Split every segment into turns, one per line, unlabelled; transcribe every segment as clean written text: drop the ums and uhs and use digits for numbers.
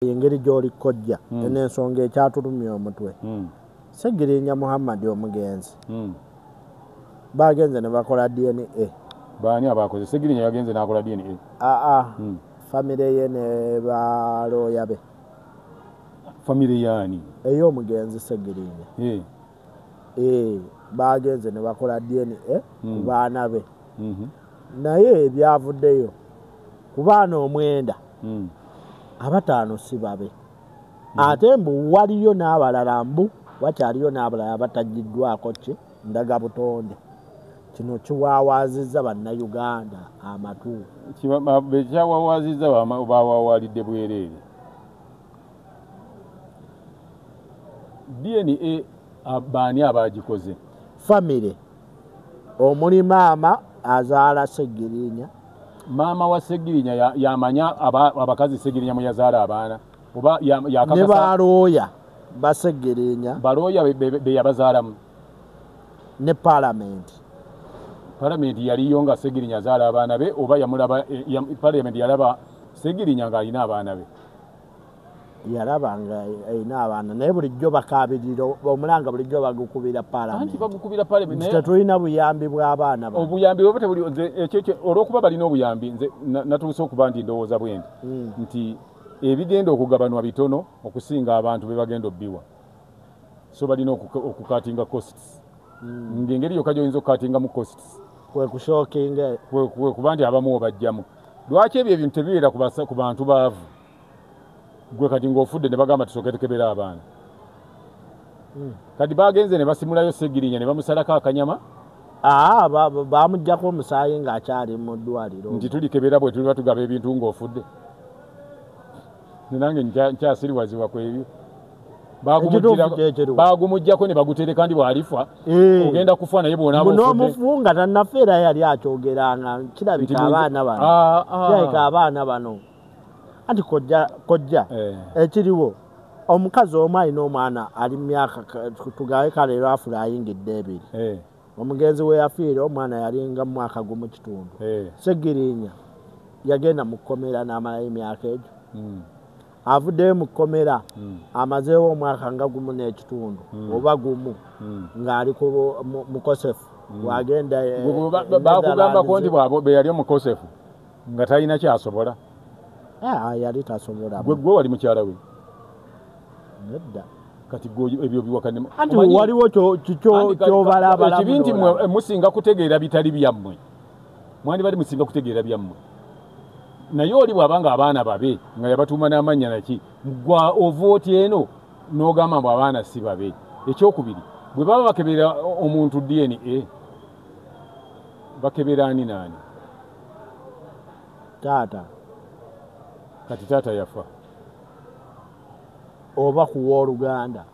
Engeri gy'oli kojja, n'ensonga ekyatulumya omutwe, Ssegirinya Muhammad omugenzi, bagenze ne bakola DNA.
Baani abakoze? Segirinya yagenze n'akola DNA?
Aa, famire ye ne balooya be.
Famire yaani?
Ey'omugenzi Ssegirinya. Bagenze ne bakola DNA ku baana be, naye ebyavuddeyo, ku baana 9, 5 si babe. Ate mbu waliyo n'abalala, mbu wakyaliyo n'abalala batagiddwako ki ndaga butonde. Kino kiwawaazizza Bannayuganda amatu.
Bekyawawaazizza bawaawaalidde bwereere. DNA baani abagikoze?
Famire omuli maama azaala Ssegirinya.
Maama wa Ssegirinya yamanya abakazi Ssegirinya mwe yazaala abaana, oba yakakasa?
Ne balooya ba Ssegirinya.
Balooya be yabazaalamu.
Ne paalamenti.
Paalamenti yaliyo nga Ssegirinya azaala abaana be, oba yamulaba? Paalamenti yalaba Ssegirinya ng'alina abaana be?
Yalaba nga alina abaana, naye bulijjo bakaabirira omulanga, bulijjo bagukubira paalamenti.
Anti bagukubira paalamenti.
Tetulina buyambi bw'abaana bano.
Obuyambi bwe tebuli. Ekyo olw'okuba balina obuyambi, nze natuuse okuba nti ndowooza bwe nti nti ebigenda okugabanwa bitono okusinga abantu be bagenda obbiwa, so balina okukatinga costs. Ng'engeri yokka gy'oyinza okukatingamu costs
kwe kushockinga,
kwe kuba nti abamu obajjamu. Lwaki ebyo ebintu tebibeera ku bantu baavu? Gwe kati ng'ofudde ne bagamba tusooke tukebera abaana. Kati bagenze ne basimulayo Ssegirinya ne bamusalako akanyama.
Bamuggyako omusaayi ng'akyali mu ddwaliro.
Nti tulikebera bwe tuliba tugaba ebintu ng'ofudde. Nange nkyasiriwazibwa ku ebyo. Bagumuggyako ne bagutereka ndi bw'alifa, ogenda kufa naye bw'onaaba ofudde.
N'omufu nga tannafa era yali akyogeranga, kirabika abaana bano. Kirabika abaana bano. Anti kojja ekiriwo, omukazi omu alina omwana ali mu myaka, tugabe kale lwafula ayingidde 2. Omugenzi we yafiira omwana yalinga mu mwaka 1.5. Ssegirinya yagenda mu kkomera n'amalayo emyaka egyo. Avuddeyo mu kkomera amazeewo omwaka nga 1.5 oba 1 ng'ali ku mukosefu. Wagenda
bakugambako nti bwe yali omukosefu nga talina kyasobola.
Yali tasobola.
Gwe wali mukyala we?
Nedda.
Kati gwe ebyo biwakane.
Anti waliwo kyobalabala.
Ekibi nti musinga kutegeera bitali byammwe. Mwandibadde musinga kutegeera byammwe. Naye oli bw'abanga abaana babe nga yabatuuma n'amannya naki, gwa ova otya eno n'ogamba mbu abaana si babe? Ekyokubiri, bwe baba bakebera omuntu DNA, bakebera ani n'ani?
Taata.
Kati taata yafa.
Oba ku wooluganda.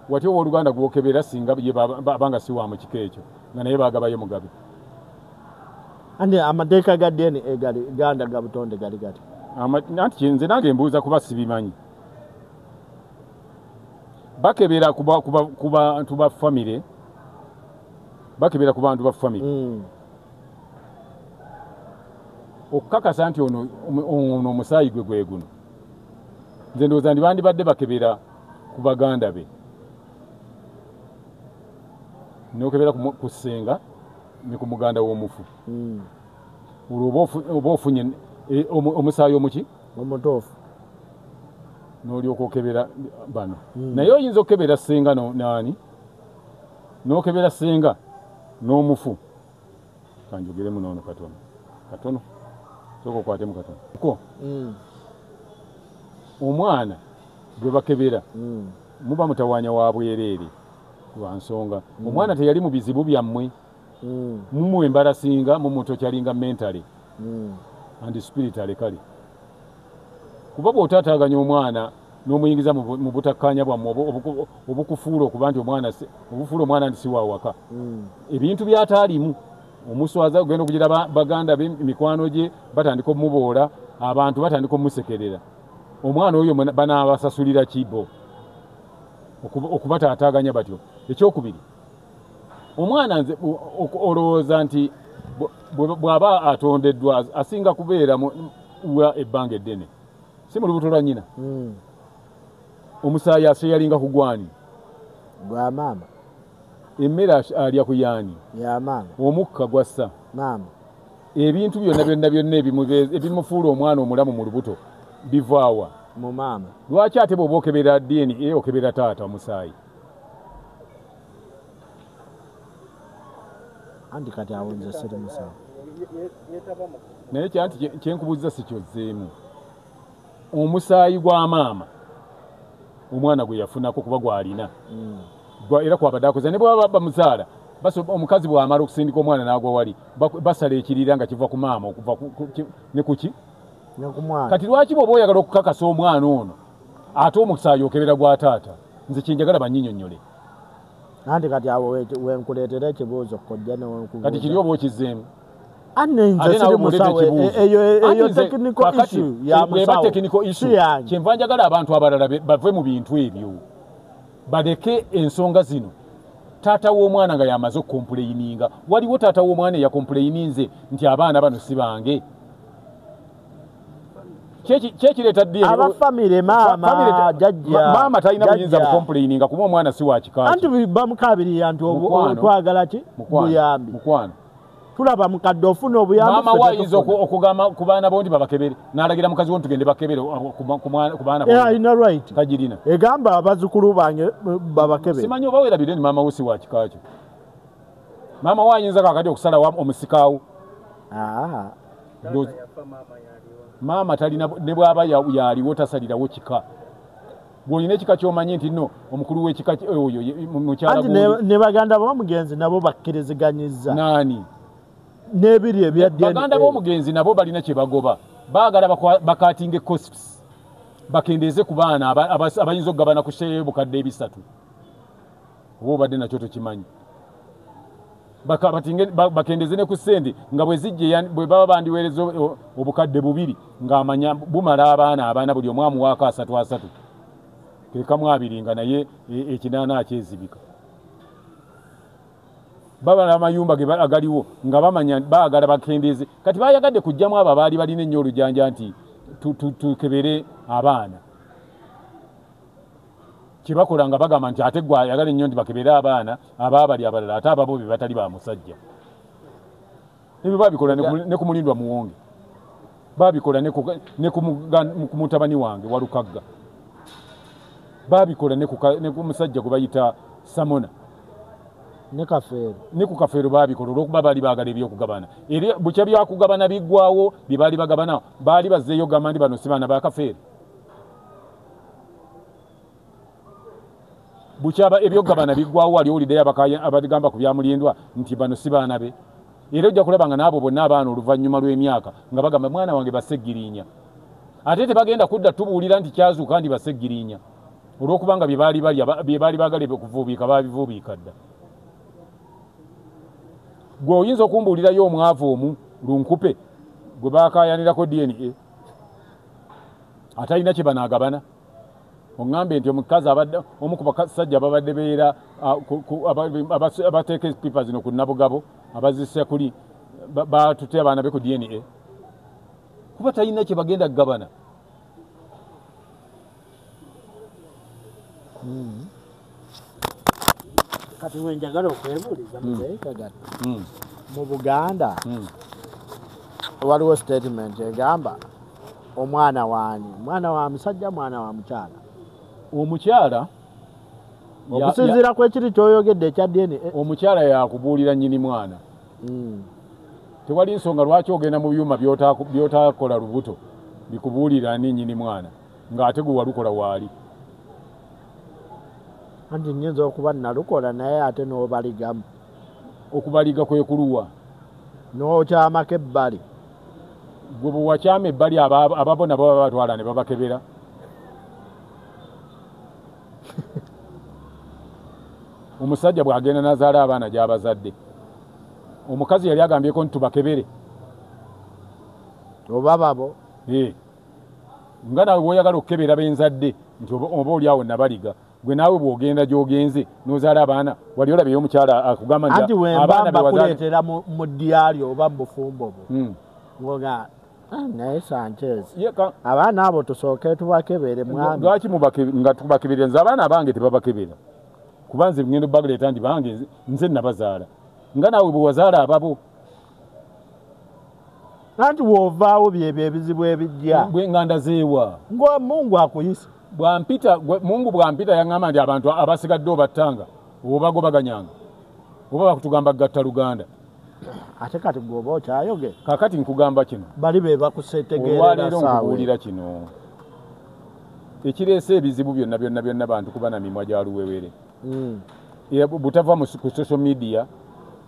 Watya owooluganda gw'okebera singa ye banga si wa mu kika ekyo, nga naye baagabayo mugabe?
Anti amateeka ga DNA gali ganda ga butonde gali gati.
Anti nze nange mbuuza kuba sibimanyi. Bakebera ku bantu ba famire. Bakebera ku bantu ba famire. Okukakasa nti ono omusaayi gwe gwe guno. Nze ndowooza nti bandibadde bakebera ku baganda be. N'okebera ku ssenga ne ku muganda w'omufu. Olwo oba ofunye omusaayi omuki?
Omutuufu.
N'olyoka okebera bano. Naye oyinza okukebera ssenga n'ani? N'okebera ssenga n'omufu. Kanjogeremu n'ono katono. Katono. Sooka okwatemu katono. Ko omwana gwe bakebera muba mutawaanya wa bwereere lwa nsonga. Omwana teyali mu bizibu byammwe. Mumuwe embalasinga, mumutokyalinga mentally and spiritually kale. Kuba bw'otaataaganya omwana n'omuyingiza mu butakkaanya bwammwe obukufuula okuba nti omwana obufuula omwana nti si wa waka. Ebintu by'ataalimu omuswaza, ogenda okugira baganda be, mikwano gye batandika omuboola, abantu batandika omusekerera. Omwana oyo banaabasasulira kibo okubataataaganya batyo. Ekyokubiri, omwana nze olowooza nti bw'aba atondeddwa asinga kubeera wa ebbanga eddene? Si mu lubuto lwa nnyina. Omusaayi aseyalinga ku gwani?
Gwa maama.
Emmere alya ku yaani?
Ya maama.
Omukka gwassa?
Maama.
Ebintu byonna byonna byonna ebimufuula omwana omulamu mu lubuto bivaawa?
Mu maama.
Lwaki ate bw'oba okebera DNA okebera taata omusaayi?
Anti kati awo nze siri musawo.
Naye kyanti kyenkubuuza si kyozzeemu. Omusaayi gwa maama omwana gwe yafunako kuba gwalina era kwabadde akoze ne bwaba bamuzaala, omukazi bw'amala okusindika omwana n'agwa wali, basala ekirira nga kiva ku maama okuva ne kuki?
Ne ku mwana.
Kati lwaki bw'oba oyagala okukakasa omwana ono ate omusaayi okebera gwa taata? Nze kyenjagala bannyinnyonnyole.
Anti kati awo wenkuleetera ekibuuzo kojja ne wenkubuuza.
Kati kiri oba okizzeemu?
Ate nze siri musawo, eyo technical issue ya musawo.
Technical issue. Kyenva njagala abantu abalala bave mu bintu ebyo, baleke ensonga zino. Taata w'omwana nga yamaze okukompuleyininga, waliwo taata w'omwana eyakompuleyininze nti abaana bano si bange. Kyekireeta DNA?
Abafamire maama jjajja.
Maama talina buyinza bukompuleyininga kuba omwana si wa kika.
Anti bamukabirira nti twagala ki? Buyambi.
Mukwano.
Tulaba mukadde ofuna obuyambi.
Maama we ayinza okugamba ku baana bo nti babakebere, n'alagira mukazi wo nti tugende bakebere ku baana bo.
Alina right.
Tagirina.
Egamba abazzukulu bange babakebere.
Simanyi oba weerabidde nti maama wo si wa kika kyo. Maama we ayinza kaakati okusalawo omusikaawo. Maama talina, ne bw'aba yaliwo tasalirawo kika. Bw'olina ekika ky'omanyi nti nno omukulu w'ekika oyo mukyala.
Anti ne baganda b'omugenzi nabo bakkiriziganyizza.
Naani?
N'ebiri ebya DNA.
Baganda b'omugenzi nabo balina kye bagoba. Baagala bakatinge costs, bakendeeze ku baana abayinza okugabana ku share y'obukadde 3. Oba obadde nakyo tokimanyi. Bakendeeze ne ku ssente nga bwe zijja, bwe baba bandiweereza obukadde 2 ng'amanya bumala abaana buli omu amuwaako 3 3. Kekamu 2 nga naye 8 akyezibika. Babala amayumba agaliwo nga bamanya baagala bakendeeze. Kati bayagadde kujjamu abo abaali balina ennyo olujanja nti tukebere abaana. Kyebakola nga bagamba nti ate gwe ayagala ennyo nti bakebere abaana abaabali abalala ate ababo be batali ba musajja. Ebyo babikola ne ku Mulindwa Muwonge. Babikola ne ku mutabani wange Walukagga. Babikola ne ku musajja gwe bayita Samona.
Ne Kafeero.
Ne ku Kafeero babikola olw'okuba baali baagala ebyokugabana. Era bukya byakugabana biggwawo bye baali bagabana, baali bazzeeyo gamba nti bano si baana ba Kafeero. Bukyaba ebyokugabana biggwawo, wali owuliddeyo abagamba ku bya Mulindwa nti bano si baana be. Era ojja kulaba nga n'abo bonna abaana oluvannyuma lw'emyaka nga bagamba mwana wange baseggirinya. Ate tebagenda kudda tubuulira nti kyazuuka nti baseggirinya olw'okubanga bye baali balya, bye baali baagala okuvuubiika baabivuubiika dda. Gwe oyinza okumbuulirayo omwavu omu lunkupe gwe baakaayanirako DNA atalina kye banaagabana? Oŋŋambe nti omukazi abadde omu ku basajja ababadde beera abateeka epipa zino ku Nabugabo abazissa kuli baatutte abaana be ku DNA kuba talina kye bagenda kugabana.
Kati wenjagala okwebuuliza muzeeyi Kagatta, mu Buganda waliwo statement egamba omwana waani? Mwana wa musajja, mwana wa mukyala.
Omukyala
okusinziira ku ekiri ky'oyogedde ekya DNA,
omukyala yakubuulira nnyini mwana. Tewali nsonga lwaki ogenda mu byuma by'otakola lubuto bikubuulira ani nnyini mwana ng'ate gwe walukola waali.
Anti nnyinza okuba nalukola naye ate n'obaligamu.
Okubaliga kwe kuluwa?
N'okyamako ebbali.
Gwe bwe wakyama ebbali ababo nabo baba batwala ne babakebera. Omusajja bw'agenda n'azaala abaana gy'abazadde, omukazi yali agambyeko nti tubakebere
oba babo.
Nga nawe bw'oyagala okukebera benzadde nti oba oli awo nabaliga, gwe naawe bw'ogenda gy'ogenze n'ozaala abaana, wali olabyeyo omukyala akugamba nti
abaana be wazaala bakuleetera mu ddyali oba mu bufumbo bwo. Ngoga Naye Sanchez, abaana abo tusooke tubakebere mwami.
Lwaki nga tubakebere? Nze abaana abange tebabakebera, kuba nze ngenda baleeta nti bange, nze nabazaala nga naawe bwe wazaala ababo.
Anti wovaawo byebyo ebizibu ebijja.
Nga ndazeewa
nga Mungu akuyise.
Bwampita Mungu, bwampita yaŋŋamba nti abantu abasigadde obattanga obagobaganyanga oba bakutugamba gatta Luganda.
Ate kati gwoba okyayogera.
Kaakati nkugamba kino,
bali be bakusetegeerera.
Olwaleero nkubuulira kino ekireese ebizibu byonna byonna byonna, bantu kuba na mimwa gya luwewere. Butava ku social media,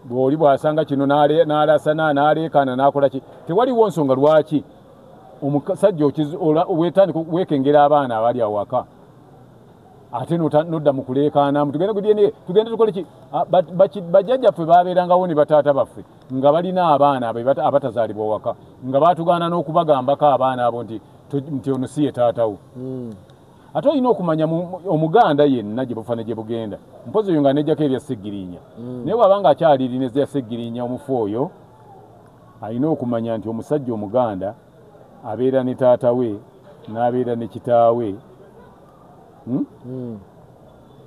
bw'oli bw'asanga kino n'alasana n'aleekaana n'akola ki, tewaliwo nsonga lwaki omusajja wetandika weekengera abaana abali awaka, ate nodda mu kuleekaana tugende ku DNA, tugende tukole ki. Bajjajjaffe babeerangawo ne bataata baffe nga balina abaana abatazaalibwa waka, nga baatugaana n'okubagambako abaana abo nti ono si ye taatawo. Ate olina okumanya Omuganda yenna gye bufa ne gye bugenda, mpozi oyo nga nejjako erya Ssegirinya, naye bw'aba akyalirina erya Ssegirinya omufu oyo, alina okumanya nti omusajja Omuganda abeera ne taata we n'abeera ne kitaawe,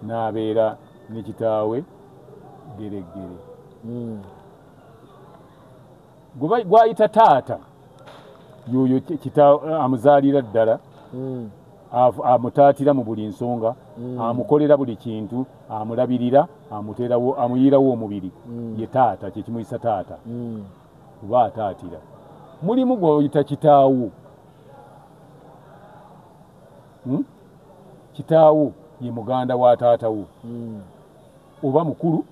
n'abeera ne kitaawe gereggere. Gwayita taata yoyo amuzaalira ddala, amutaatira mu buli nsonga, amukolera buli kintu, amulabirira, amuteerawo, amuyiirawo omubiri. Ye taata, kyekimuyisa taata, kuba ataatira. Mulimu gw'oyita kitaawo. Kitaawo ye muganda wa taatawo, oba mukulu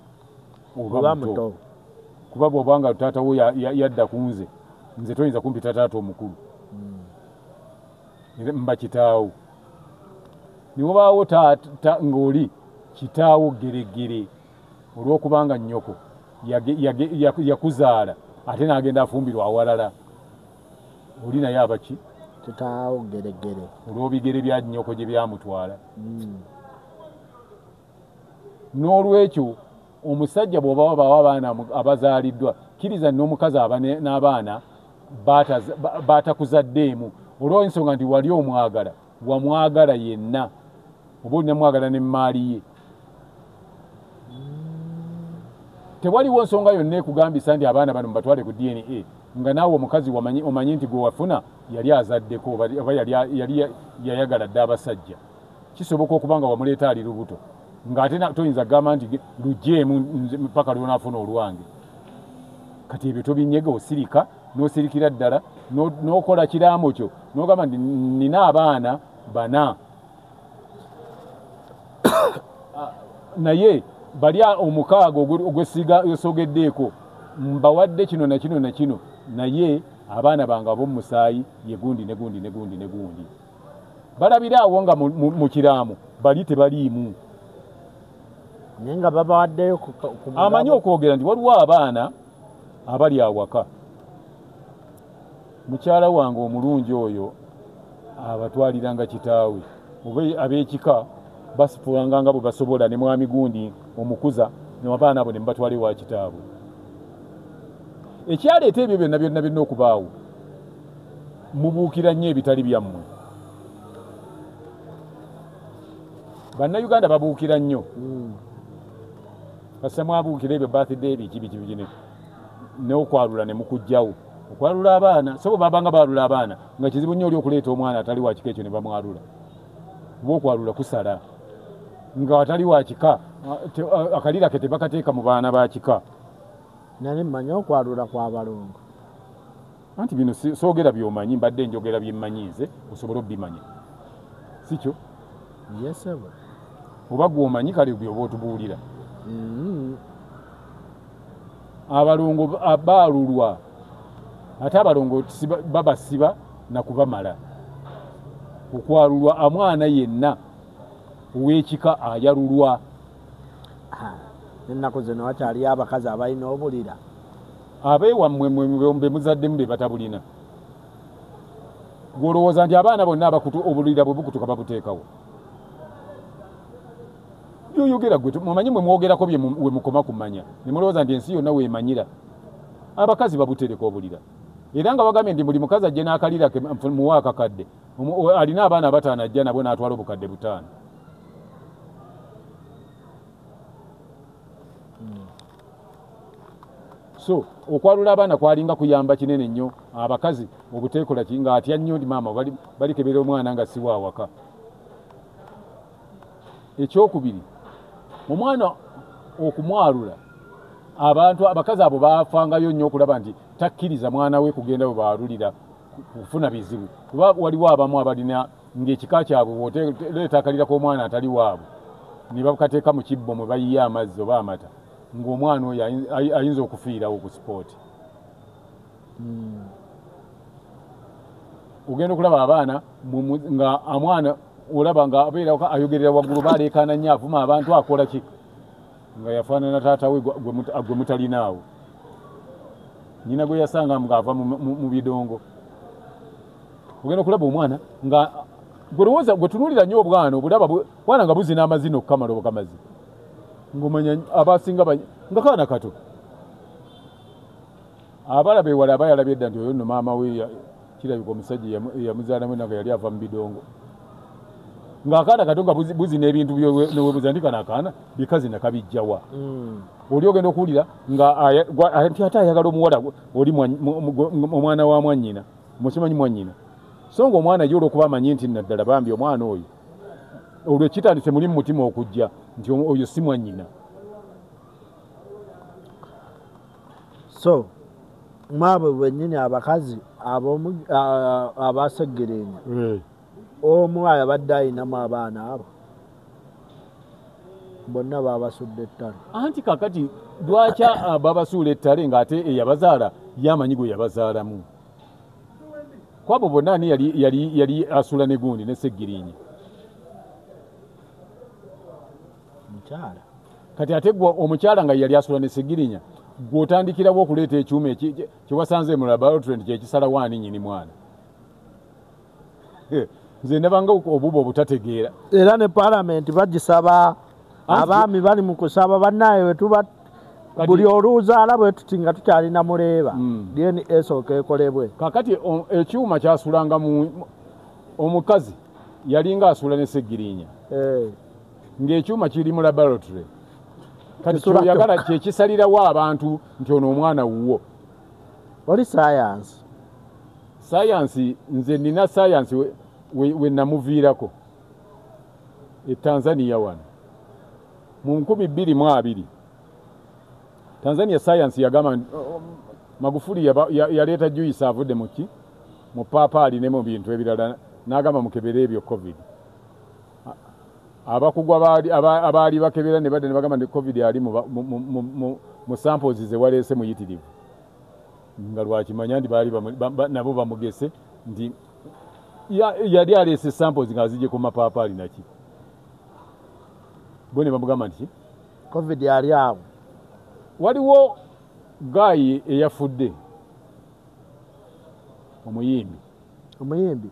oba muto. Kuba bw'obanga taatawo yadda ku nze, nze toyinza kumpita taata omukulu, mba kitaawo. Niwabaawo taata ng'oli kitaawo geregere, olw'okubanga nnyoko yakuzaala ate n'agenda afumbirwa awalala, oli naye abaki
kitaawo geregere
olw'obigere bya nnyoko gye byamutwala. N'olwekyo omusajja bw'oba wabaawo abaana abazaaliddwa, kkiriza n'omukazi aba n'abaana batakuzaddeemu, olw'ensonga nti wali omwagala, wamwagala yenna, oba olina mwagala n'emmaali ye. Tewaliwo nsonga yonna ekugambisa nti abaana bano mubatwale ku DNA, nga naawe omukazi omanyi nti gwe wafuna yali azaddeko oba yali yayagala dda abasajja. Kisoboka okuba nga wamuleeta ali lubuto, ng'ate toyinza kugamba nti lugyeemu paka lwonaafuna olwange. Kati ebyo tobinyega, osirika n'osirikira ddala n'okola kiraamo kyo n'ogamba nti nina abaana bana, naye bali omukaaga ogwesiga osogeddeeko mbawadde kino na kino na kino, naye abaana bange ab'omusaayi ye gundi ne gundi ne gundi ne gundi. Balabira awo nga mu kiraamo bali tebaliimu,
naye nga babawaddeyo.
Amanyi okwogera nti waliwo abaana abali awaka, mukyala wange omulungi oyo abatwaliranga kitaawe, oba ab'ekika basifulanga nga bwe basobola ne mwami gundi omukuza n'abaana abo ne mubatwala ewa kitaabwe. Ekyaleeta ebyo byonna byonna byonna okubaawo, mubuukira nnyo ebitali byammwe. Bannayuganda babuukira nnyo, kasita mwabuukira ebyo birthday biki biki biki, n'okwalula ne mukuggyawo. Okwalula abaana, so bwe babanga baalula abaana nga kizibu nnyo oli okuleeta omwana atali wa kika ekyo ne bamwalula, kuba okwalula kusala nga atali wa kika akalira ke tebakateeka mu baana ba kika.
Nali mmanyi okwalula kw'abalongo.
Anti bino soogera by'omanyi, mbadde njogera bye mmanyi nze osobole obbimanya, si kyo?
Yesebo.
Oba gw'omanyi kale byoba otubuulira. Abalongo baalulwa, ate abalongo babasiba na kubamala. Okwalulwa omwana yenna ow'ekika ayalulwa.
Ennaku zino wakyaliyo abakazi abalina obulira.
Abeewammwe be muzaddemu be batabulina. Gw'olowooza nti abaana bonna obulira bwe bukutuka babuteekawo. Byoyogera gwe mumanyi, mwe mwogerako bye we mukoma kumanya, ne mulowooza nti ensi yonna weemanyira. Abakazi babutereka obulira, Era nga bagambye nti buli mukazi ajje n'akalira ke muwa akakadde, alina abaana 5 ajja nabo n'atwala obukadde 5. So okwalula abaana kwalinga kuyamba kinene nnyo abakazi obuteekola ki nga atya nnyo nti maama balikebera omwana nga si waawaka. Ekyokubiri, omwana okumwalula, abantu abakazi abo baafangayo nnyo okulaba nti takkiriza mwana we kugenda we baalulira kufuna bizibu, kuba waliwo abamu abalina ng'ekika kyabwe bw'oleeta akalira k'omwana atali waabwe ne bakateeka mu kibbo mwe bayiye amazzi oba amata, ng'omwana oyo ayinza okufiirawo ku sipooti. Ogenda okulaba abaana nga omwana olaba nga abeera ayogerera waggulu, baleekaana nnyo, avuma abantu, akola ki nga yafaanana taata we gwe mutalinaawo, nnyina gwe yasanga ng'ava mu bidongo. Ogenda okulaba omwana nga gwe gwe tunuulira nnyo obwana obulaba bwana nga buzina amazina okukamala obukamazi, ng'omanya abasinga nga kaana kato. Abalaba ewala abayalabye edda nti oyo nno maama we kirabika omusajja yamuzaalamu nga yali ava mu bidongo, ng'akaana kato nga buzina ebintu newebuza nti kano akaana bikazina kabijjawa. Oli ogenda okuwulira nga nti ate ayagala omuwala oli omwana wa mwannyina, mukimanyi mwannyina, so nga omwana ye olw'okuba amanyi nti naddala bambi omwana oyo olwo kitandise muli mu mutima okujja nti oyo si mwannyina.
So mwabo bennyini abakazi abasegerenya omu abadde ayinamu abaana abo bonna babasudde ettale.
Anti kakati lwaki babasuula ettale ng'ate eyabazaala yamanyi gwe yabazaalamu? Kwabo bonna ani yali asula ne gundi ne Ssegirinya?
Mukyala.
Kati ate gwe omukyala nga yali asula ne Ssegirinya, gw'otandikirawo okuleeta ekyuma kye wasanze mu laboratory nti kyekisalawo ani nnyini mwana. Nze ndabanga obuba obutategeera.
Era ne paalamenti bagisaba, abaami bali mu kusaba bannaye wetuba buli oluzaala bwe tuti nga tukyalina muleeba, DNA esooka ekolebwe.
Kakati ekyuma kyasulanga omukazi yalinga asula ne Ssegirinya, ng'ekyuma kiri mu laboratory. Kati kyoyagala kyekisalirawo abantu nti ono omwana wuwo.
Oli sayansi.
Sayansi, nze nina sayansi we namuviirako e Tanzania wano mu 2020. Tanzania sayansi yagamba Magufuli yaleeta juice avudde muki mu paapaali ne mu bintu ebirala, n'agamba mukebere ebyo COVID. Abakugu abaali bakebera ne badde ne bagamba nti COVID ali mu samples ze waleese muyitirivu, nga lwakimanya nti baali nabo bamugese nti yali aleese samples ng'azigye ku mapaapaali naki, bo ne bamugamba nti
COVID ali awo.
Waliwo guy eyafudde omuyimbi.
Omuyimbi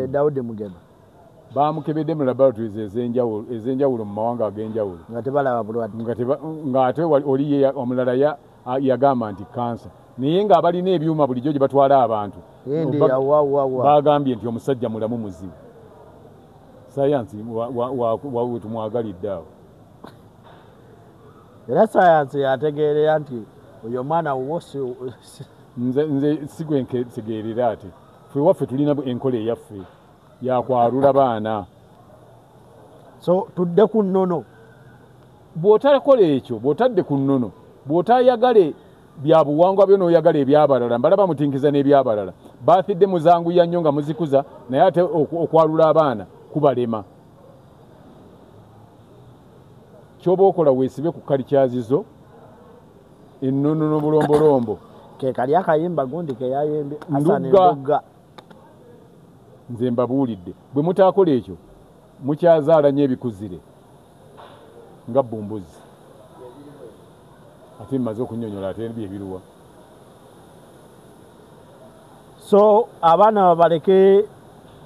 Daudi Mugema.
Bamukebedde mu laboratories ez'enjawulo mu mawanga ag'enjawulo
nga tebalaba bulwadde,
ng'ate oli ye omulala yagamba nti kansa, naye ng'abalina ebyuma bulijjo gye batwala abantu bagambye nti omusajja mulamu muzibu. Sayansi tumwagalidde awo.
Era sayansi yategeerera nti oyo omwana wuwo.
Nze sigwe ntegeerera, ate ffe waffe tulina enkola eyaffe yakwalula baana.
So tudde ku nnono.
Bw'otakola ekyo, bw'otadde ku nnono, bw'otayagale bya buwangwa byo n'oyagala ebyabalala, mbalaba mutinkiza n'ebyabalala, baafidde muzanguya nnyo nga muzikuza, naye ate okwalula abaana kubalema. Kyoba okola weesibe ku kalikyazizo ennono n'obulombolombo.
Ke kali akayimba gundi ke yayimbye Hassan Ndugga.
Nze mbabuulidde, bwe mutaakola ekyo mukyazaala nnyo ebikuzire nga bbumbuzi. Ate mmaze okunnyonnyola ate bye biruwa.
So abaana babaleke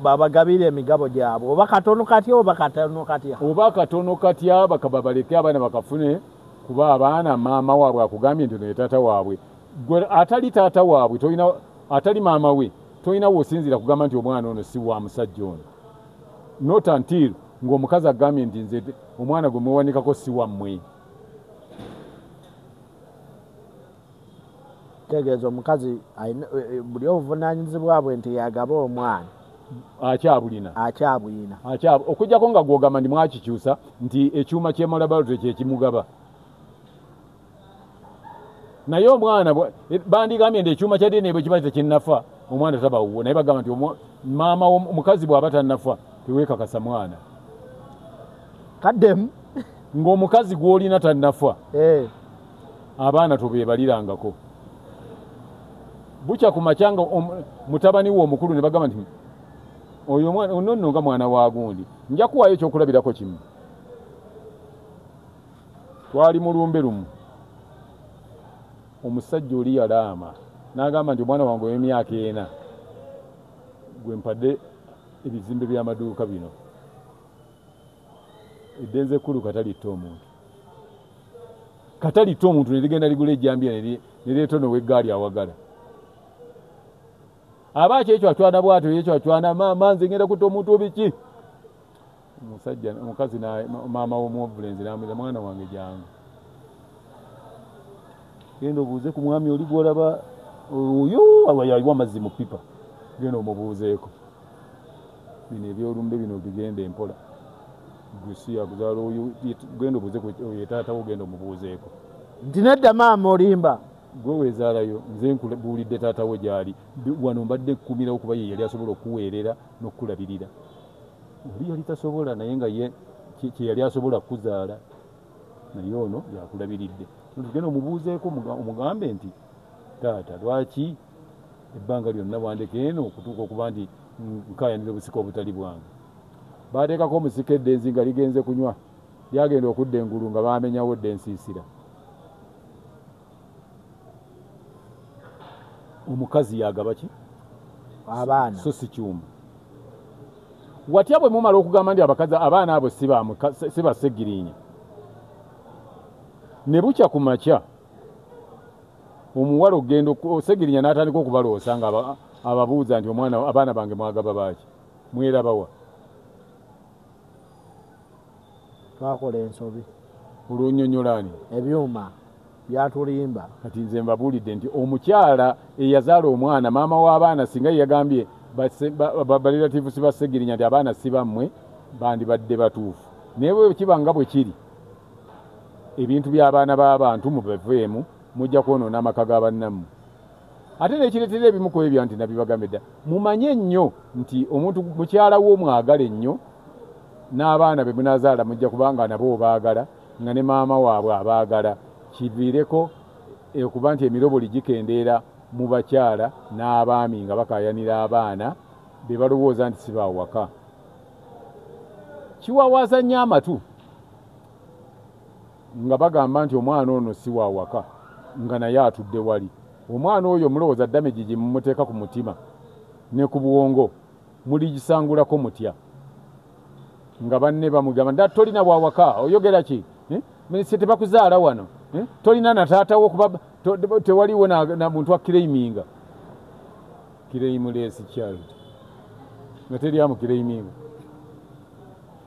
babagabire emigabo gyabwe, oba katono katya oba katono katya,
oba katono katya, bakababaleke abaana bakafune, kuba abaana maama waabwe akugambye nti ono ye taata waabwe. Gwe atali taata waabwe tolina Atali maama we tolina w'osinziira kugamba nti omwana ono si wa musajja ono, not until ng'omukazi agambye nti nze omwana gwe mwewanikako si wammwe.
Tegeeza omukazi buli obuvunaanyizibwa bwe nti yagaba omwana
akyabulina okujjako nga gw'ogamba nti mwakikyusa nti ekyuma ky'e laboratory kye kimugaba. Naye omwana bandigambye nti ekyuma kya DNA bwe kiba tekinnafa omwana taba wuwo, naye bagamba nti maama omukazi bw'aba tannafa teweekakasa mwana.
Kaddemu
ng'omukazi gw'olina tannafa abaana tobeebalirangako. Bukya ku makya nga mutabani we omukulu ne bagamba nti oyo omwana ono nno nga mwana wa gundi. Nja kuwaayo ekyokulabirako kimu. Twali mu lumbe lumu, omusajja oli yalaama n'agamba nti omwana wange ow'emyaka 4 gwe mpadde ebizimbe by'amaduuka bino, eddenze ekkulu katalitta omuntu. Katalitta omuntu ne ligenda ligula ejjambiya ne lireeta ono ow'eggaali awagala. Aba kyekyo acwana bw'atyo yekyo acwana, maama nze ngenda kutta omuntu biki. Omusajja omukazi maama w'omulenzi n'amuyita, mwana wange jangu genda obuuze ku mwami oli gw'olaba oyo ayiwa amazzi mu ppipa, genda omubuuzeeko bino ebyolumbe bino bigenda empola, gwe si yakuzaala oyo, genda obuuze oyo taata wo, genda omubuuzeeko.
Nti nedda maama olimba,
gwe weezaalayo, nze nkubuulidde taata wo gy'ali wano, mbadde nkukumirawo kuba ye yali asobola okuweerera n'okukulabirira. Oli yali tasobola, naye nga ye kye yali asobola kukuzaala, naye ono yakulabiridde. Tugenda omubuuzeeko omugambe nti taata lwaki ebbanga lyonna wandeka eno okutuuka okuba nti nkaayanira obusika obutali bwange. Baateekako omusika eddenzi nga ligenze kunywa, lyagenda okudda engulu nga baamenyawo dda ensiisira. Omukazi yagaba ki?
Abaana.
So si kyuma. Watya bwe mumala okugamba nti abakazi abaana abo si ba Ssegirinya, ne bukya ku makya omuwala ogenda Ssegirinya n'atandika okubaloosa nga ababuuza nti omwana abaana bange mwagaba baaki, mwerabawa?
Twakola ensobi.
Olwonnyonnyola ani?
Ebyuma byatulimba.
Kati nze mbabuulidde nti omukyala eyazaala omwana, maama w'abaana, singa ye yagambye barelatives si ba Ssegirinya nti abaana si bammwe, bandibadde batuufu. Naye bwe kiba nga bwe kiri, ebintu by'abaana b'abantu mubiveemu, mujja kwonoona amaka ga bannammwe. Ate n'ekireetera ebimu ku ebyo nti nabibagambye dda, mumanye nnyo nti omuntu mukyala wo mwagale nnyo, n'abaana be munaazaala mujja kubanga nabo obaagala, nga ne maama waabwe abaagala. Kiviireko okuba nti emiroboli gikendeera mu bakyala n'abaami nga bakaayanira abaana be balowooza nti si baawaka. Kiwawaaza nnyo amatu nga bagamba nti omwana ono si waawaka, nga naye atudde wali. Omwana oyo mulowooza damage gye mumuteeka ku mutima ne ku bwongo muligisangulako mutya? Nga banne bamugamba nti tolina bwawaka, oyogera ki? Minisita tebakuzaala wano, tolina na taata wo kuba tewaliwo na muntu akireiminga. Claimless child nga teri amukireiminga.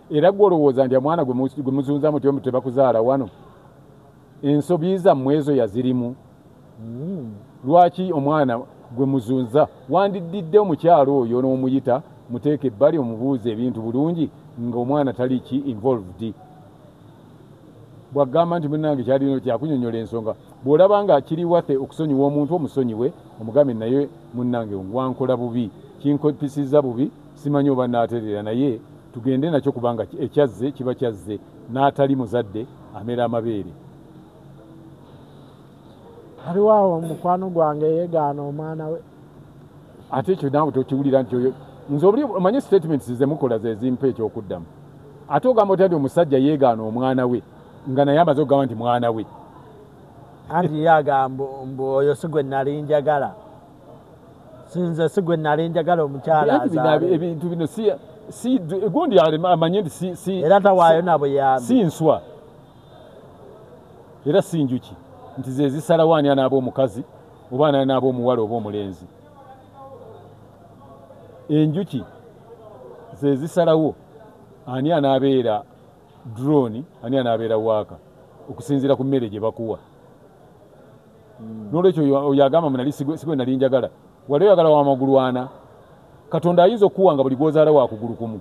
Era gwe olowooza nti omwana gwe muzunza mutyo tebakuzaala wano, ensobi zammwe ezo yazirimu. Lwaki omwana gwe muzunza wandididde omukyalo oyo n'omuyita muteeke ebbali omubuuze ebintu bulungi ng'omwana tali ki involved. Bw'agamba nti munnange kyalino kyakunyonnyola ensonga, bw'olaba nga kiri waffe okusonyiwa omuntu omusonyiwe, omugambe naye munnange wankola bubi, kinkopisizza bubi, simanyi oba naaterera, naye tugende nakyo kubanga ekyazze kiba kyazze, n'atali muzadde amera amabeere.
Aliwo awo mukwano gwange yeegaana omwana we.
Ate ekyo naawe tokiwulira nti oyo nze obuli omanye statements ze mukola ze zimpa ekyokuddamu. Ate ogamba otya nti omusajja yeegaana omwana we nga naye amaze okugamba nti mwana we?
Anti ye agamba mbu oyo si gwe nali njagala, sinze si gwe nali njagala omukyala azaale.
Ebintu bino si gundi amanye nti si
era tawaayo na buyambi,
si nswa era si njuki nti ze zisalawo ani anaaba omukazi oba ani anaaba omuwala oba omulenzi. Enjuki ze zisalawo ani anaabeera drone, ani anaabeera waaka, okusinziira ku mmere gye bakuwa. N'olwekyo oyo agamba mbu nali sigwe nali njagala, wali oyagala wa magulu ana. Katonda ayinza okukuwa nga buli gw'ozaala wa kugulu kumu,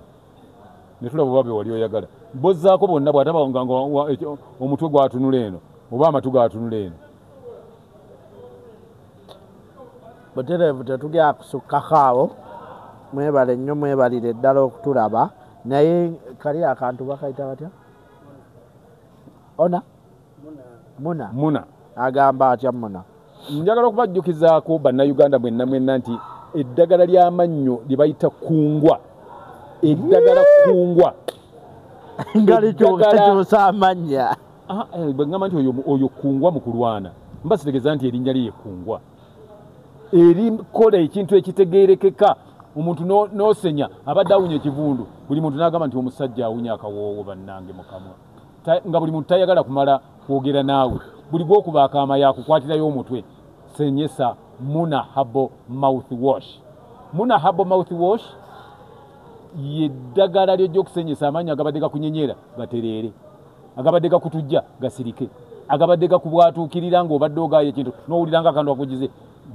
ne tulaba oba be wali oyagala. Bozzaako bonna bw'ataba nga omutwe gwatunula eno oba amatu gatunula eno.
Butereevu tetugenda kusukkako awo. Mwebale nnyo, mwebalire ddala okutulaba. Naye kali akantu bakayita batya? Ona? Muna.
Muna.
Agamba atya Muna?
Njagala okubajjukizaako bannayuganda mwenna mwenna nti eddagala ly'amannyo lye bayita kungwa. Eddagala kungwa.
Nga likyusa amannya.
Bwe ngamba nti oyo kungwa mu kulwana, mba sitegeeza nti erinnya lye ye kungwa. Erikola ekintu ekitegeerekeka. Omuntu n'osenya abadde awunya ekivundu, buli muntu n'agamba nti omusajja awunya akawoowo bannange mu kamwa. Nga buli muntu tayagala kumala kwogera naawe. Buli gw'okuba akaama yakukwatirayo omutwe. Senyesa Muna Herbal Mouthwash. Muna Herbal Mouthwash ye ddagala ly'ojja okusenyesa amannyo agabadde gakunyenyera gatereere, agabadde gakutujja gasirike, agabadde gakubwatuukirira ng'obadde ogaaya ekintu n'owulira nga akantu akugize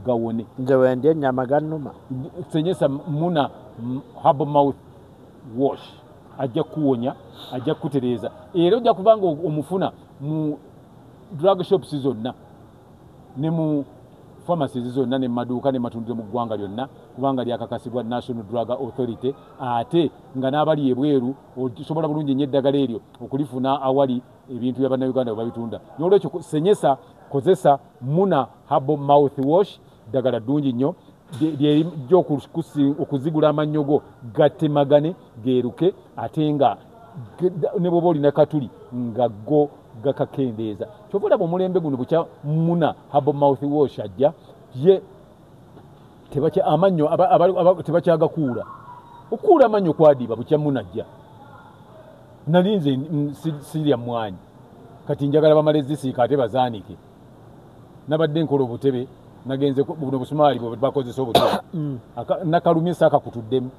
gawone.
Nze wendi ennyama gannuma.
Senyesa Muna Herbal Mouthwash ajja kukuwonya, ajja kukutereeza, era ojja kuba nga omufuna mu drug shops zonna ne mu pharmacies zonna ne maduuka ne matundiro mu ggwanga lyonna, kubanga lyakakasibwa National Drug Authority, ate nga n'abali ebweru osobola bulungi nnyo eddagala eryo okulifuna awali ebintu bya bannayuganda bwe babitunda. N'olwekyo senyesa, kozesa Muna Herbal Mouthwash, ddagala ddungi nnyo ly'erijja okuzigula amannyo go gatemagane geeruke, ate nga ne bw'oba olina katuli nga go gakakendeeza. Kyova olaba omulembe guno bukya Muna Herbal Mouthwash ajja ye amannyo tebakyagakuula. Okukuula amannyo kwadiba bukya Muna ajja. Nali nze sirya mmwanyi, kati njagala bamale zisiika ate bazaanike. Nabadde nkola obutebe, nagenze buno busumaali bwe bakozesa obutebe, nakalumye saakakutuddemu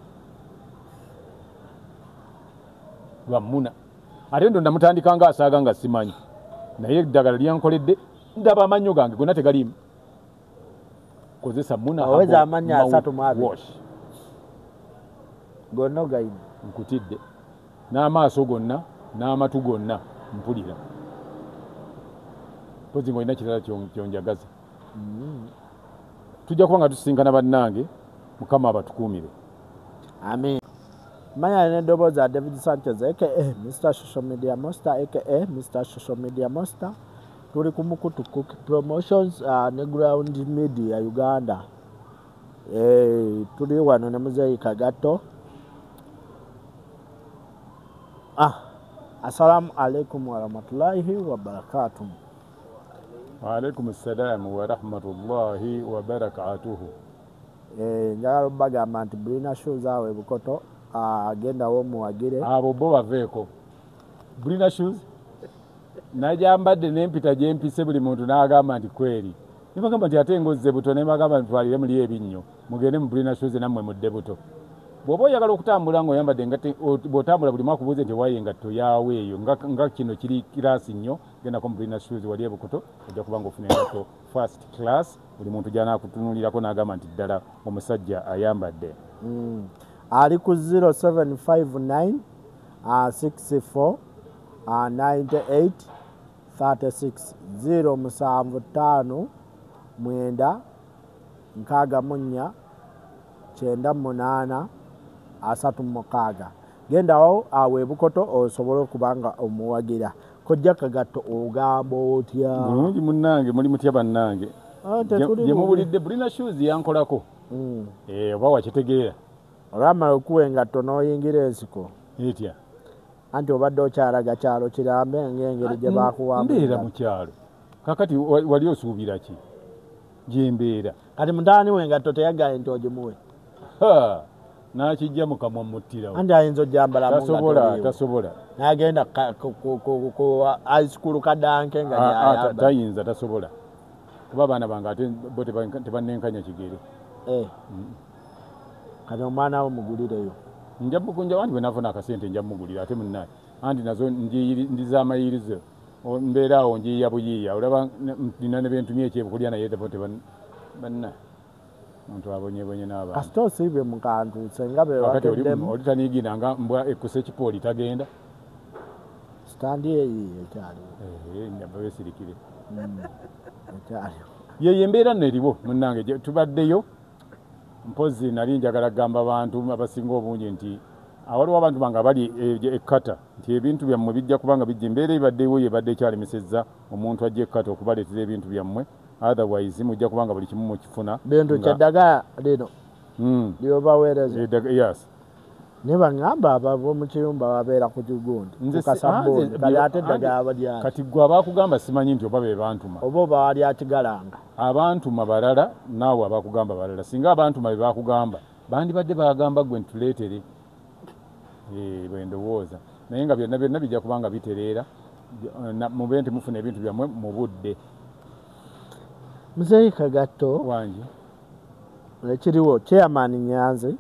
lwa Muna. Ate ndo namutandika nga asaaga nga simanyi, naye eddagala lyankoledde, ndaba amannyo gange gonna tegaliimu. Kozesa Muna
Oweza amannyo 32 gonna ogayina.
Nkutidde n'amaaso gonna n'amatu gonna mpulira. Mpozi ng'olina kirala kyonjagaza. Tujja kuba nga tusisinkana bannange, Mukama abatukuumire.
Amin. Manya n'eddoboozi ya David Sanchez aka Mr Social Media Monster aka Mr Social Media Monster. Tuli ku mukutu Cook Promotions ne Ground Media Uganda. Tuli wano ne Muzeeyi Kagatto. Assalamu alaikum warahmatullahi wabarakatuh.
Wa alaikum assalam wa rahmatullahi wa barakatuhu.
Njagala obbagamba nti Brina Shoes awo e Bukoto, agendawo omuwagire.
Abo bo baveeko. Brina Shoes najambadde n'empita gye mpise buli muntu n'agamba nti kweri. Ne bagamba nti ate ngozze buto, ne bagamba nti twalire muli ebinnyo, mugende mu Brina Shoes nammwe mudde buto. Bw'oba oyagala okutambula ng'oyambadde engatto, bw'otambula buli mwaka obuuze nti waayo engatto yaawe eyo, nga kino kiri kiraasi nnyo, gendako mu Brina Shoes wali e Bukoto, ojja kuba ng'ofuna engatto first class, buli muntu gy'anaakutunuulirako n'agamba nti ddala omusajja ayambadde.
Ali ku 0759 64 98 36 075 9 64 98 36. Gendawo awo e Bukoto osobole okuba nga omuwagira. Kojja Kagatto ogamba otya?
Bulungi munnange, muli mutya bannange?
Tetuli
Gye muwulidde Brina Shoes yankolako. Oba wakitegeera.
Olwamala okuwa engatto n'oyingira ensiko.
Etya?
Anti obadde okyalaga kyalo kirambe ng'engeri gye baakuwaamu
Mbeera
engatto.
mu kyalo. Kaakati wali osuubira ki? Gye mbeera.
Kati mutaani w'engatto teyagaye nti ogimuwe.
N'akijja mu kamwa mmuttirawo.
Anti ayinza ojjambalamu nga
Tasobola,
toliiwo.
tasobola.
N'agenda ku high school kadanke nga gy'ayambala.
Tayinza, tasobola. Kuba abaana bange ate bo tebannenkanya kigere.
Kati omwana wo mugulireyo.
Nja mukunja wanti bwe nafuna akasente nja mugulira ate munnaye. Anti nazo ndizamayirizo mbeera awo njiiya buyiiya olaba nina ne bentumye ekyebukulya naye banna omuntu abonyebonye n'abantu.
Kasita osiibye mu kantu senga be wakeddemu.
Oli taniigina nga mbwa ekkusa ekipooli tagenda.
Sitandi eyiiyo ekyaliwo.
Njaba beesirikire.
Ekyaliwo.
Yeyo embeera nno eriwo munnange tubaddeyo mpozi nali njagala kugamba abantu abasinga obungi nti awaliwo abantu bange abali ekkata nti ebintu byammwe bijja kubanga bijja embeera ebaddewo yebadde ekyalemesezza omuntu ajja ekkata okubaleetera ebintu byammwe otherwise mujja kubanga buli kimu mukifuna.
Bintu kyeddagala lino lyobaweereza.
Yes.
Ne baŋŋamba ab'omu kiyumba babeera ku kigundi ku kasabbuuni kali ate eddagala balyaki.
Kati ggwe abaakugamba simanyi nti oba be bantuma.
Oba oba wali akigalanga.
Abantuma balala naawe abakugamba balala singa abantuma be baakugamba bandibadde bagamba ggwe ntuleetere. Bwe ndowooza naye nga byonna byonna bijja kubanga bitereera mube nti mufuna ebintu byammwe mu budde.
Muzeeyi Kagatto
wangi
ekiriwo chairman Nyanzi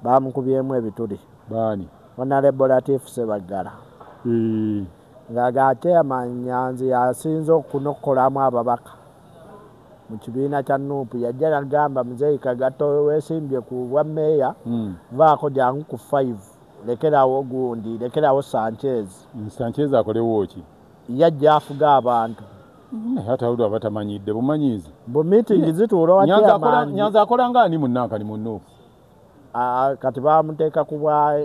bamukubyemu ebituli.
Baani?
Honorable Latif Ssebaggala. Ng'aga chairman Nyanzi yasinze okunokolamu ababaka mu kibiina kya NUP yajja n'agamba Muzeeyi Kagatto weesimbye ku bwa mmeeya vaako jangu ku 5 lekerawo gundi lekerawo Sanchez.
Sanchez akolewo ki?
Yajja afuga abantu.
Naye ate awulira abatamanyidde bumanyiizi.
Bu meeting zituula wa chairman.
Nyanzi akola nga ani munnankani mu NUP?
Kati bamuteeka ku bwa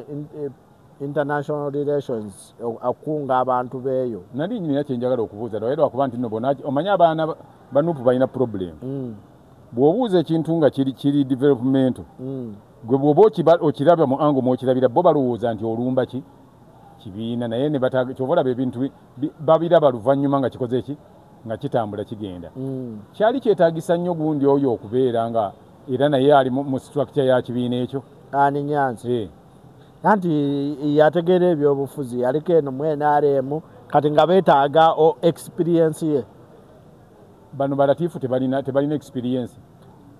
international relations akunga abantu beeyo.
Nali nnyina kye njagala okubuuza naye lwakuba nti nno bonna omanyi abaana ba NUP balina problem. Bw'obuuza ekintu nga kiri developmental gwe bw'oba okiraba mu ango mw'okirabira bo balowooza nti olumba ki kibiina naye ne kyova olaba ebintu babiraba luvannyuma nga kikoze ki nga kitambula kigenda. Kyali kyetaagisa nnyo gundi oyo okubeera nga era naye ali mu structure ya kibiina ekyo.
Ani Nyanzi? Anti yategeera ebyobufuzi yaliko eno mu NRM kati nga beetaaga experience ye.
Bano balatifu tebalina experience.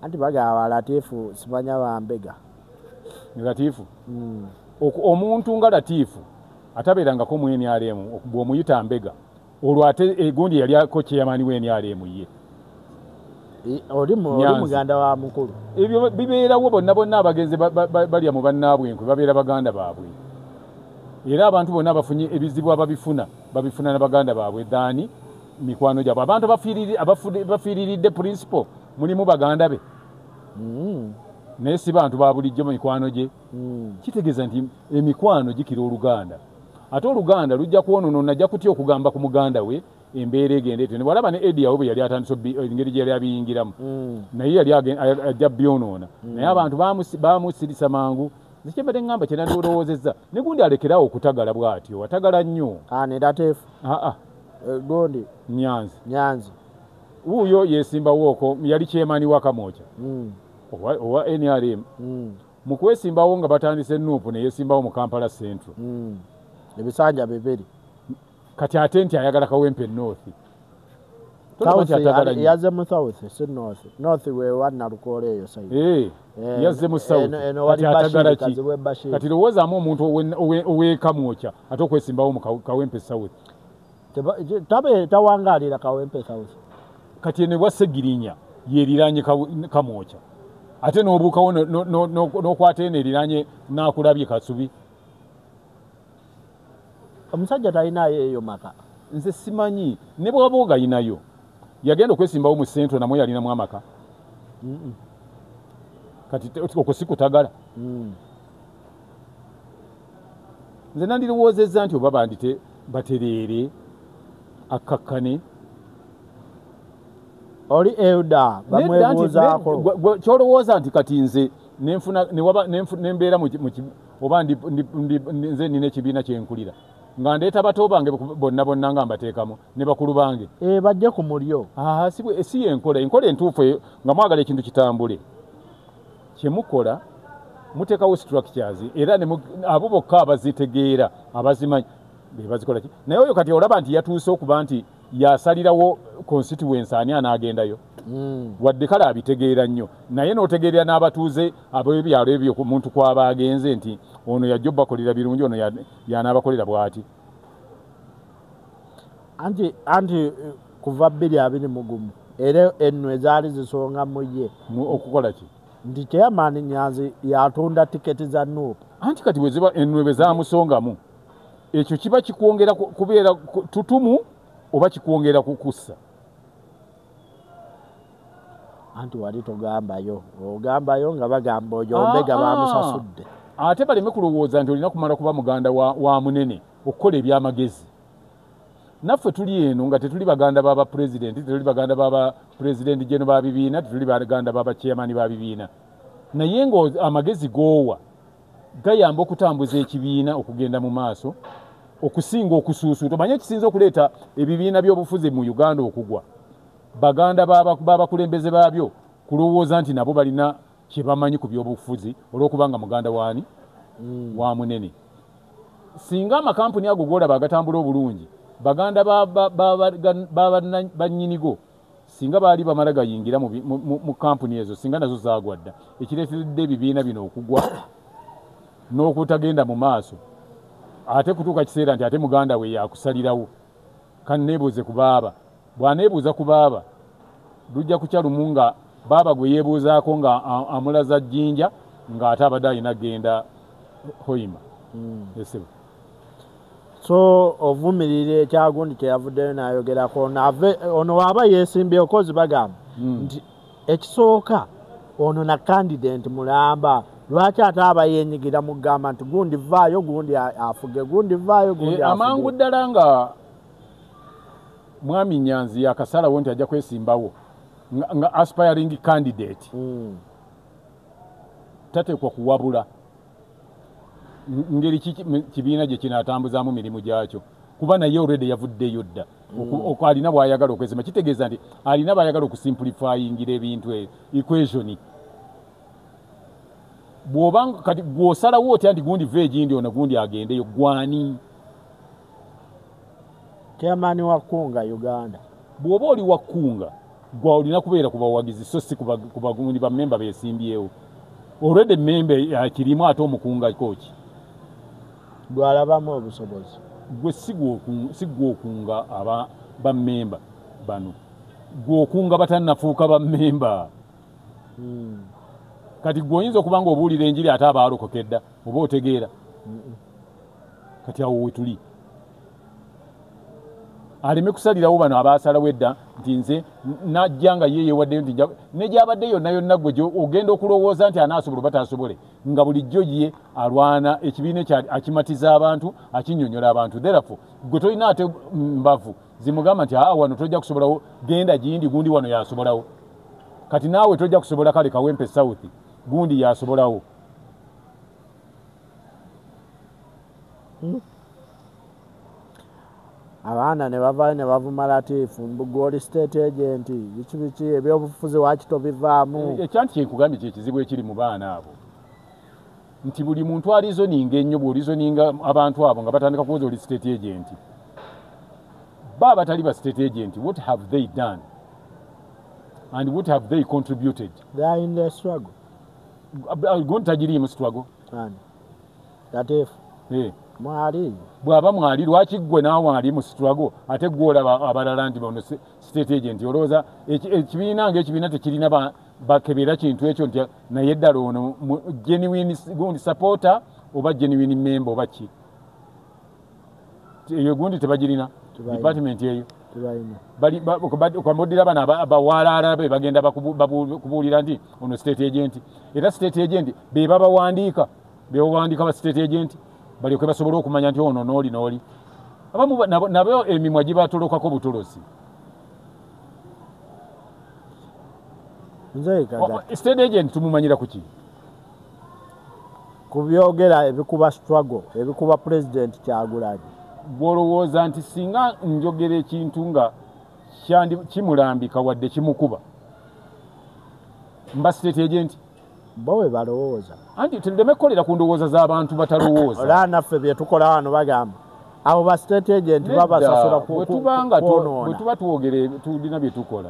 Anti bagamba balatifu simanya bambega.
Ni Latifu? Omuntu nga Latifu atabeerangako mu NRM bw'omuyita mbega olwo ate egundi yali ako chairman we NRM ye.
Oli muganda wa mukulu.
Ebyo bibeerawo bonna bonna abagenzi balya mu bannaabwe enkwe babeera baganda baabwe. Era abantu bonna abafunye ebizibu ababifuna babifuna na baganda baabwe than mikwano gyabwe. Abantu abafiiriridde principle mulimu baganda be. Naye si bantu ba bulijjo mu mikwano gye. Kitegeeza nti emikwano gikira oluganda. Ate oluganda lujja kwonoona ajja kutya okugamba ku muganda we embeera egenda etyo. Ne bw'alaba ne Eddie awo bwe yali atandise engeri gye yali abiyingiramu naye yali ajja byonoona. Naye abantu baamusirisa mangu. Nze kye mbadde ŋŋamba kye nandirowoozezza ne gundi alekeraawo okutagala bw'atyo atagala nnyo.
Ani Latifu? Gundi
Nyanzi.
Nyanzi
wuuyo yeesimbawo okwo yali chairman wa Kamwokya owa NRM. Mu kwesimbawo nga batandise NUP ne yeesimbawo mu Kampala Central.
Ebisanja bibiri.
Kati ate nti ayagala Kawempe North.
Yazze mu South si North. North we wa Nalukoola eyo side.
Yazze mu South. Kati atagala ki? Kati lowoozaamu omuntu ow'e Kamwokya ate okwesimbawo mu Kawempe South.
Tawangaalira Kawempe South.
Kati eno ewa Ssegirinya yeeriraanye Kamwokya. Ate n'obuukawo n'okwata eno eriraanye Naakulabye Kasubi.
Omusajja talinayo eyo maka.
Nze simanyi ne bw'aba ogayinayo yagenda okwesimbawo mu Central namwe yalinamu amaka. Kati okwo si kutagala. Nze nandirowoozezza nti oba bandite batereere akkakkane.
Oli elder bamwebuuzaako.
Kyolowooza nti kati nze nenfuna nembeera oba nze nina ekibiina kyenkulira nga ndeeta bato bange bonna bonna nga mbateekamu ne bakulu bange.
Bajje ku mulyo.
Si yenkola enkola entuufu nga mwagala ekintu kitambule. Kye mukola muteekawo structures era abo bokka abazitegeera abazimanyi be bazikola ki. Naye oyo kati olaba nti yatuuse okuba nti yasalirawo constituency ani anaagendayo. Wadde kale abitegeera nnyo, naye n'otegeerera n'abatuuze ab'ebyalo ebyo ku muntu kw'aba agenze nti ono yajja obbakolera birungi, ono yanaabakolera bw'ati.
Anti kuva 2021 era enno ezaali zisonga mu ye
okukola ki?
Nti Chairman Nyanzi yatunda tiketi za NUP.
Anti kati bwe enno bwe zaamusongamu, ekyo kiba kikwongera kubeera tutumu oba kikwongera kukussa?
Anti wali togambayo, ogambayo nga bagamba oyo mbega bamusasudde.
Ate baleme kulowooza nti olina kumala kuba muganda wa munene okukola ebyamagezi. Naffe tuli eno nga tetuli baganda baba president, tetuli baganda baba president geno ba bibiina, tetuli baganda baba chairman ba bibiina, naye nga amagezi goowa gayamba okutambuza ekibiina okugenda mu maaso okusinga okusuusuuta. Omanye ekisinza okuleeta ebibiina by'obufuzi mu Uganda okugwa, baganda b'abakulembeze baabyo kulowooza nti nabo balina kye bamanyi ku by'obufuzi olw'okubanga muganda waani wa munene. Singa amakampuni ago g'olaba agatambula obulungi, baganda bannyinigo singa baali bamala gayingira mu kampuni ezo, singa nazo zaagwa dda. Ekireeteredde ebibiina bino okugwa n'okutagenda mu maaso, ate kutuuka kiseera nti ate muganda we yakusalirawo, kanneebuuze ku baaba. Bw'aneebuuza ku baaba, lujja kukya lumu nga baaba gwe yeebuuzaako nga amulaza jjinja ng'ate abadde alina genda Hoima. Esebo.
So ovumirira ekyagundi kyeyavuddeyo n'ayogerako ono waaba yeesimbye okozi bagamba nti ekisooka ono na candidate mulamba, lwaki ate aba yeenyigira mu kugamba nti gundi vaayo gundi afuge, gundi vaayo gundi afuge.
Amangu ddala nga Mwami Nyanzi yakasalawo nti ajja kwesimbawo nga aspiring candidate, tateekwa kuwabula ngeri kibiina gye kinaatambuzaamu mirimu gyakyo, kuba naye already yavuddeyo dda. Alina bw'ayagala okwesima, kitegeeza nti alina bw'ayagala okusimplifyingira ebintu equation. Bw'oba kati gw'osalawo otya nti gundi va egindi ono gundi agendeyo, gwani?
Chairman wa Kunga Uganda.
Bw'oba oli wa Kunga, gwa olina kubeera ku bawagizi so si ku bagundi ba memba beesimbyewo. Already memba akirimu ate omukunga koki
gwalabamu obusobozi.
Gwe si gw'okunga aba bammemba bano, gw'okunga batannafuuka bammemba. Kati gwe oyinza okuba nga obuulira enjiri ate abaalokoka edda oba otegeera. Kati awo we tuli. Aleme kusalirawo bano abaasalawo edda nti nze najja nga ye yeewaddeyo nti ne gy'abadde yonna yonna gwe ogenda okulowooza nti anaasobola oba taasobole, nga bulijjo ye alwana ekibiina ekyo akimatiza abantu, akinnyonnyola abantu. Therefore gwe tolina ate mbavu zimugamba nti aa wano tojja kusobolawo, genda gindi gundi wano yasobolawo. Kati naawe tojja kusobola kale Kawempe South gundi yasobolawo.
Abaana ne bavaayo ne bavuma Latifu mbu oli state agent, biki biki ebyobufuzi waaki tobivaamu.
Ekyanti kyenkugambye kyekizibu ekiri mu baana abo, nti buli muntu alizoninga ennyo, bw'olizoninga abantu abo nga batandika kuwoza oli state agent. Ba abatali ba state agent, what have they done and what have they contributed?
They are in the struggle.
Gundi tagiriimu struggle.
Latifu mwali
bw'aba mwali, lwaki ggwe naawe ali mu struggle ate ggwe olaba abalala nti bano state agent? Olowooza ekibiina ng'ekibiina tekirina bakebera kintu ekyo nti naye ddala ono genuine gundi supporter oba genuine member oba ki? Eyo gundi tebagirina department eyo. Kwamudira bano abawalaala be bagenda kubuulira nti ono state agent, era state agent be babawandiika, be bawandiika ba state agent balyoke basobole okumanya nti ono n'oli n'oli. Abamu nabo emimwa gibatolokako butolosi. State agent tumumanyira kuki?
Kubyogera ebikuba struggle, ebikuba President Kyagulanyi.
Bw'olowooza nti singa njogera ekintu nga kimulambika wadde kimukuba, mba state agent?
Bo bwe balowooza.
Anti tuleme kukolera ku ndowooza z'abantu batalowooza.
Olaba naffe bye tukola wano bagamba abo ba state agent babasasula
kwonoona. Bwe tuba twogere tulina bye tukola.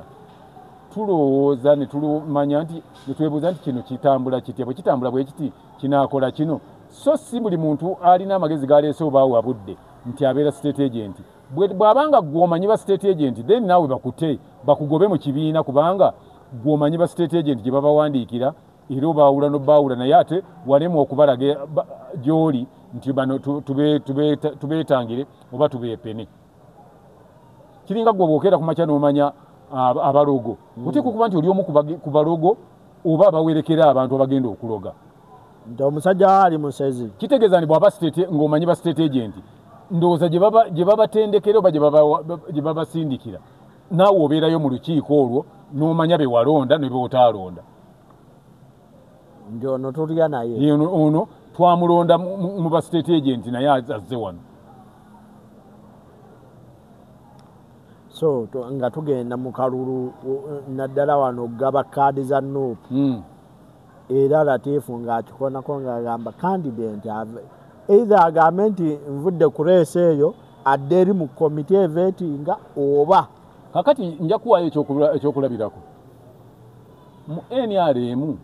Tulowooza ne tulumanya nti ne twebuuza nti kino kitambula kitya, bwe kitambula bwe kiti kinaakola kino. So si buli muntu alina amagezi galeese oba awabudde nti abeera state agent. Bw'abanga gw'omanyi ba state agent, then naawe bakute bakugobe mu kibiina, kubanga gw'omanyi ba state agent gye babawandiikira era obaawula n'obaawula, naye ate walemu okubalaga gy'oli nti bano tubeetangire oba tubeepene. Kiringa gwe bw'okeera ku makya n'omanya abalogo, oteekwa okuba nti oli omu ku balogo oba abawerekera abantu abagenda okuloga.
Nti omusajja ali musezi.
Kitegeeza nti bw'aba state ng'omanyi ba state agent, ndowooza gye babatendekera oba gye babasindikira, naawe obeerayo mu lukiiko olwo n'omanya be walonda ne b'otaalonda.
Nti ono tulya naye.
Ono twamulonda mu ba state agent naye azze wano.
So nga tugenda mu kalulu naddala wano gaba kaadi za NUP. Era Latifu ng'akikonako ng'agamba candidate either agambe nti nvudde ku reesi eyo adde eri mu komiti evetinga oba.
Kakati nja kuwaayo ekyokulabirako mu NRM.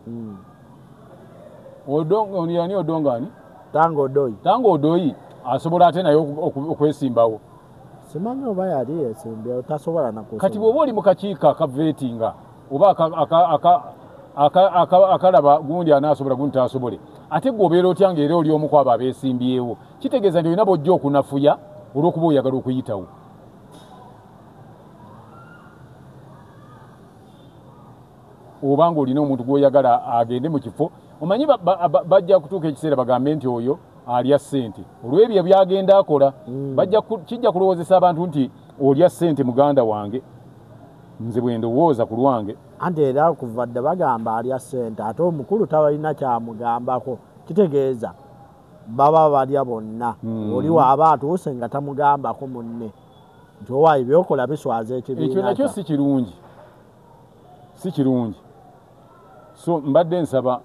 Ani Odonga ani?
Tanga Odoi.
Tanga Odoi asobola ate naye okwesimbawo.
Simanyi oba yali yesimbyewo, tasobola nakusimba.
Kati bw'oba oli mu kakiiko akavetinga oba akalaba gundi anaasobola gundi taasobole, ate gwe obeera otya ng'era oli omu ku abo abeesimbyewo? Kitegeeza nti olina bw'ojja okunafuya olw'okuba oyagala okuyitawo. Oba ng'olina omuntu gw'oyagala agende mu kifo, omanyi bajja kutuuka ekiseera bagambe nti oyo alya ssente olw'ebyo by'agenda akola. Kijja kulowoozesa abantu nti olya ssente muganda wange, nze bwe ndowooza ku lwange.
Anti era kuva dda bagamba alya ssente, ate omukulu tabalina kyamugambako. Kitegeeza baba balya bonna. Oli waaba atuuse nga tamugambako munne nti owaayi byokola biswaza ekibiina.
Ekyo nakyo si kirungi, si kirungi. So mbadde nsaba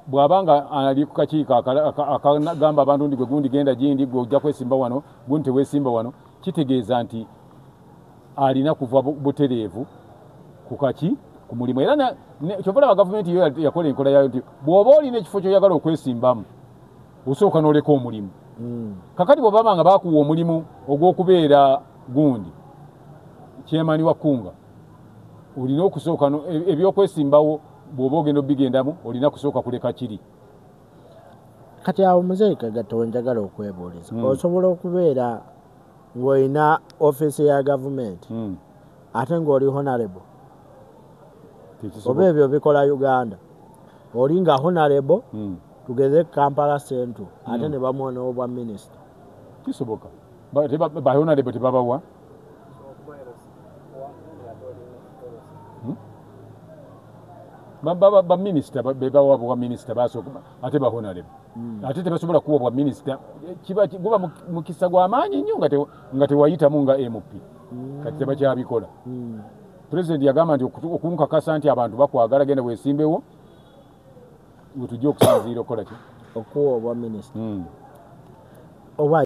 bw'abanga ali ku kakiiko akagamba abantu nti gwe gundi genda gindi, gwe ojja kwesimba wano, gundi teweesimba wano, kitegeeza nti alina kuva butereevu ku kaki ku mulimu. Era kyova olaba gavumenti yo yakola enkola yayo nti bw'oba olina ekifo ky'oyagala okwesimbamu osooka n'oleka omulimu. Kakati bw'obaba nga baakuwa omulimu ogw'okubeera gundi chairman wa Kunga, olina okusooka ebyokwesimbawo bw'oba ogenda obigendamu olina kusooka kuleka kiri.
Kati awo Muzeeyi Kagatta we njagala okwebuuliza, osobola okubeera ng'olina ofiisi ya gavumenti ate ng'oli honorable? Oba ebyo bikola Uganda? Oli nga honorable tugeze Kampala Central ate ne bamuwa n'obwa minisita.
Kisoboka. Ba honorable tebabawa. Ba minisita bebawa bwa minisita basooka ate ba honorable. Ate tebasobola kuwa bwa minisita, kiba guba mukisa gwa maanyi nnyo nga tewayitamu nga MP. Kati tebakyabikola. Pulezidenti yagamba nti okunkakasa nti abantu bakwagala genda weesimbewo, wetujja okusinziira okukola ki?
Okuwa obwa minisita. Oba